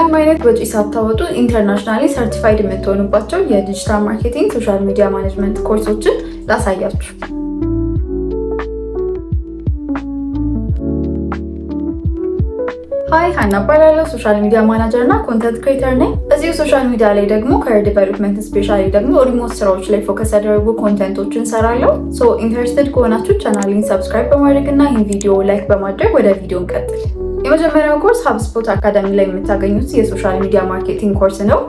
ምንም አይነት ወጪ ሳታወጡ internationally certified የምትሆኑባቸው የ digital marketing፣ social media management ኮርሶችን ላሳያችሁ። Hi፣ ሀና እባላለሁ። Social media manager እና content creator ነኝ። እዚሁ social media ላይ ደግሞ career development፣ especially ደግሞ remote ስራዎች ላይ focus ያደረጉ content ኦችን እንሰራለሁ። So interested ከሆናችሁ ቻናሌን subscribe በማድረግ እና ይህን ቪዲዮ like በማድረግ ወደ ቪዲዮ እንቀጥል። የመጀመሪያው ኮርስ HubSpot Academy ላይ የምታገኙት የ social media marketing ኮርስ ነው።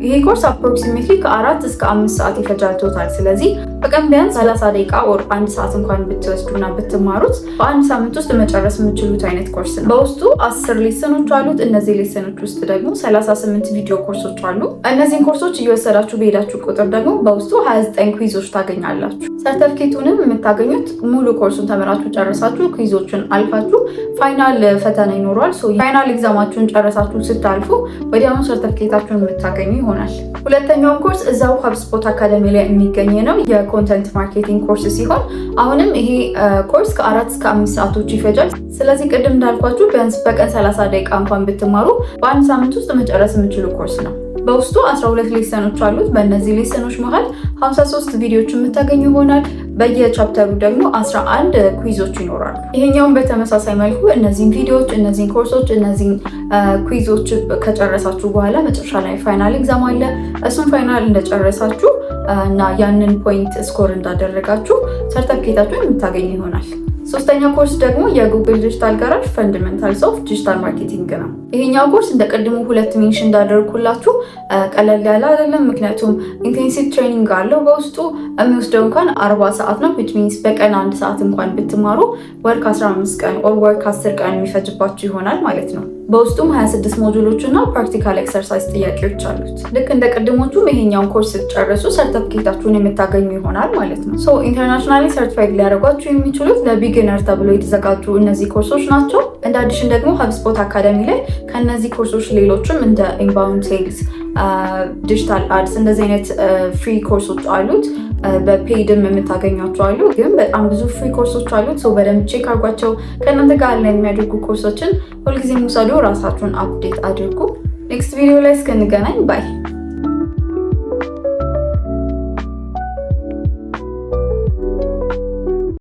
ይሄ ኮርስ approximately ከ4 እስከ 5 ሰዓት ይፈጃል total። ስለዚህ በቀን ቢያንስ 30 ደቂቃ or አንድ ሰዓት እንኳን ብትወስዱና ብትማሩት በአንድ ሳምንት ውስጥ መጨረስ የምትችሉት አይነት ኮርስ ነው። በውስጡ 10 lesson ኦች አሉት። እነዚህ lesson ኦች ውስጥ ደግሞ 38 ቪዲዮ ኮርሶች አሉ። እነዚህን ኮርሶች እየወሰዳችሁ በሄዳችሁ ቁጥር ደግሞ በውስጡ 29 quiz ኦች ታገኛላችሁ። ሰርተፍኬቱንም የምታገኙት ሙሉ ኮርሱን ተምራችሁ ጨርሳችሁ፣ quiz ኦችን አልፋችሁ፣ final ፈተና ይኖረዋል። Final exam ኣችሁን ጨርሳችሁ ስታልፉ ወዲያውኑ ሰርተፍኬታችሁን የምታገኙ ይሆናል። ሁለተኛውን ኮርስ እዛው HubSpot Academy ላይ የሚገኝ ነው፣ የ content marketing ኮርስ ሲሆን አሁንም ይሄ ኮርስ ከ4 እስከ 5 ሰዓቶች ይፈጃል። ስለዚህ ቅድም እንዳልኳችሁ ቢያንስ በቀን 30 ደቂቃ እንኳን ብትማሩ በአንድ ሳምንት ውስጥ መጨረስ የምትችሉ ኮርስ ነው። በውስጡ 12 lesson ኦች አሉት። በእነዚህ lesson ኦች መሀል 53 ቪዲዮዎች የምታገኙ ይሆናል። በየ chapter ኡ ደግሞ 11 quiz ኦች ይኖራሉ። ይሄኛውን በተመሳሳይ መልኩ እነዚህን ቪዲዮዎች፣ እነዚህን ኮርሶች፣ እነዚህን quiz ኦች ከጨረሳችሁ በኋላ መጨረሻ ላይ final exam አለ። እሱን final እንደጨረሳችሁ እና ያንን point score እንዳደረጋችሁ ሰርተፍኬታችሁን የምታገኙ ይሆናል። ሶስተኛው ኮርስ ደግሞ የ Google Digital Garage Fundamentals of Digital Marketing ነው። ይሄኛው ኮርስ እንደ ቅድሙ ሁለት mention እንዳደረግኩላችሁ ቀለል ያለ አይደለም። ምክንያቱም intensive training አለው፣ በውስጡ የሚወስደው እንኳን 40 ሰዓት ነው። Which means በቀን አንድ ሰዓት እንኳን ብትማሩ ወር ከ15 ቀን or ወር ከ10 ቀን የሚፈጅባችሁ ይሆናል ማለት ነው። በውስጡም 26 module ኦች እና practical exercise ጥያቄዎች አሉት። ልክ እንደ ቅድሞቹም ይሄኛውን ኮርስ ስትጨርሱ ሰርተፍኬታችሁን የምታገኙ ይሆናል ማለት ነው። So internationally certified ሊያደርጓችሁ የሚችሉት ለ beginner ተብሎ የተዘጋጁ እነዚህ ኮርሶች ናቸው። እንደ addition ደግሞ HubSpot Academy ላይ ከነዚህ ኮርሶች ሌሎችም እንደ inbound sales፣ digital ads እንደዚህ አይነት free ኮርሶች አሉት። በ paid ም የምታገኟቸው አሉ። ግን በጣም ብዙ free ኮርሶች አሉት። So በደንብ check አድርጓቸው። ከእናንተ ጋር align የሚያደርጉ ኮርሶችን ሁልጊዜ ውሰዱ። ራሳችሁን update አድርጉ። Next ቪዲዮ ላይ እስክንገናኝ bye።